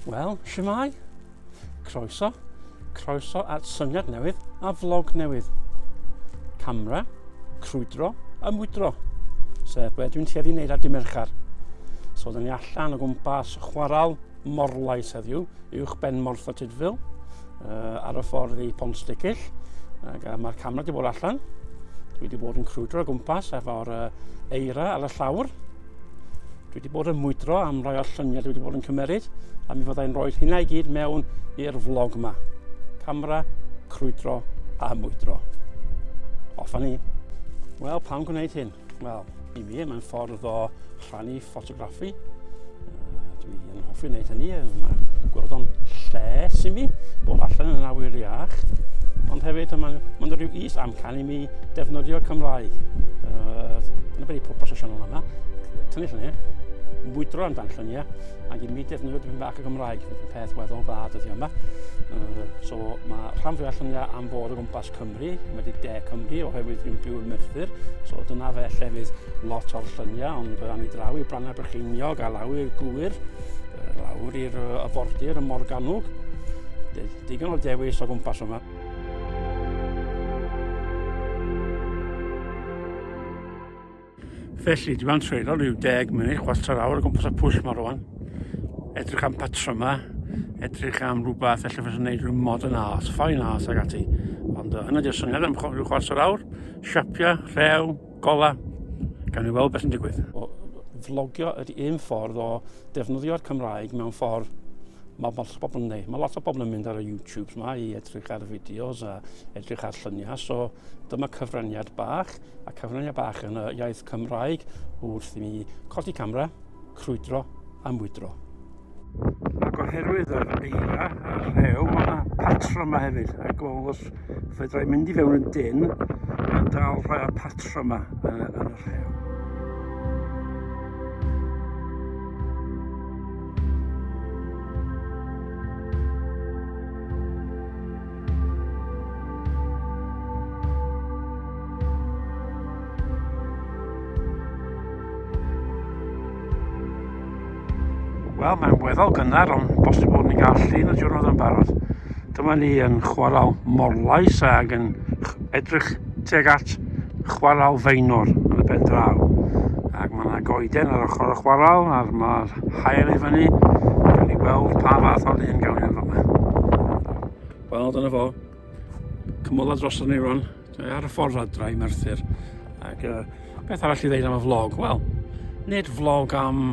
Wel, shwmae? Croeso. Croeso at syniad newydd a vlog newydd. Camera, crwydro a mwydro. Sef be dwi'n tueddu wneud ar dy Mercher. So, dyn ni allan o gwmpas chwaral Morlais heddiw, uwch ben Morfa Tudful, uh, ar y ffordd i Pont Sticyll. Ac uh, mae'r camera wedi bod allan. Dwi wedi bod yn crwydro o gwmpas efo'r uh, eira ar y llawr. Dwi wedi bod yn mwydro am rai o'r lluniau dwi wedi bod yn cymeryd, a mi fyddai'n rhoi hynna i gyd mewn i'r vlog yma. Camera, crwydro a mwydro. Off â ni. Wel, pam gwneud hyn? Wel, i mi, mae'n ffordd o rhannu ffotograffi. Dwi yn hoffi wneud hynny, mae gweld o'n lles i mi, bod allan yn awyr iach. Ond hefyd, mae'n ma rhyw is amcan i mi defnyddio Cymraeg. Uh, dyna beth i pwrpas y sianel yma. Tynnu lluniau, mwydro amdan lluniau, ac i mi defnyddio dipyn bach o Gymraeg, fydd yn peth weddol dda dyddiau yma. Uh, so mae rhan fwyaf lluniau am fod o gwmpas Cymru, wedi de Cymru, oherwydd dwi'n byw yn Merthyr, so dyna fe llefydd lot o'r lluniau, ond awn ni draw i Brannau Brycheiniog a lawr i'r Gŵyr, lawr i'r afordir y Morgannwg. Digon o dewis o gwmpas yma. Felly, dwi am treulio rhyw 10 munud, chwarter awr o gwmpas y pwll ma rwan. Edrych am patryma, edrych am rhywbeth, felly fes yn gwneud rhyw modern art, fine art ag ati. Ond uh, hynny di'r syniad am rhyw chwarter awr, siapia, rhew, gola, gawn ni weld beth sy'n digwydd. O, vlogio ydy un ffordd o defnyddio'r Cymraeg mewn ffordd mae lot o bobl yn neud. Mae lot o bobl yn mynd ar y YouTube yma i edrych ar fideos a edrych ar lluniau. So dyma cyfraniad bach, a cyfraniad bach yn y iaith Cymraeg wrth i mi codi camera, crwydro a mwydro. Ac oherwydd yr eira a'r rhew, mae yna patrwm yma hefyd. A gweld os fedra i mynd i fewn yn dyn a dal rhai o'r patrwm yma yn, yn y rhew. Wel, mae'n weddol gynnar, ond bosib bod ni'n cael llun o diwrnod yn barod. Dyma ni yn chwarae Morlais ac yn edrych tuag at chwarae Faenor yn y pen draw. Ac mae yna goeden ar ochr y chwarae, a'r mae'r hael i fyny. Gawn ni weld pa fath o lun gawn ni yn fama. Wel, dyna fo. Cymylau drosodd ni rwan. Dwi ar y ffordd adra i Merthyr. Ac uh, beth arall i ddeud am y vlog? Wel, nid vlog am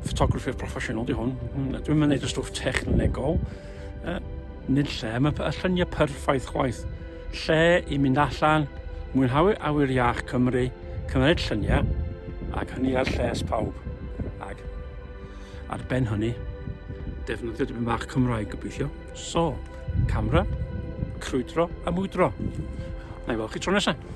ffotograffi proffesiynol di hwn. Dwi'n mynd neud y stwff technegol. Uh, nid lle, mae y lluniau perffaith chwaith. Lle i mynd allan, mwynhau awyr iach Cymru, cymryd lluniau, ac hynny ar lles pawb. Ac ar ben hynny, defnyddio dipyn bach Cymraeg gobeithio. So, camera, crwydro a mwydro. Na i weld chi tro nesaf.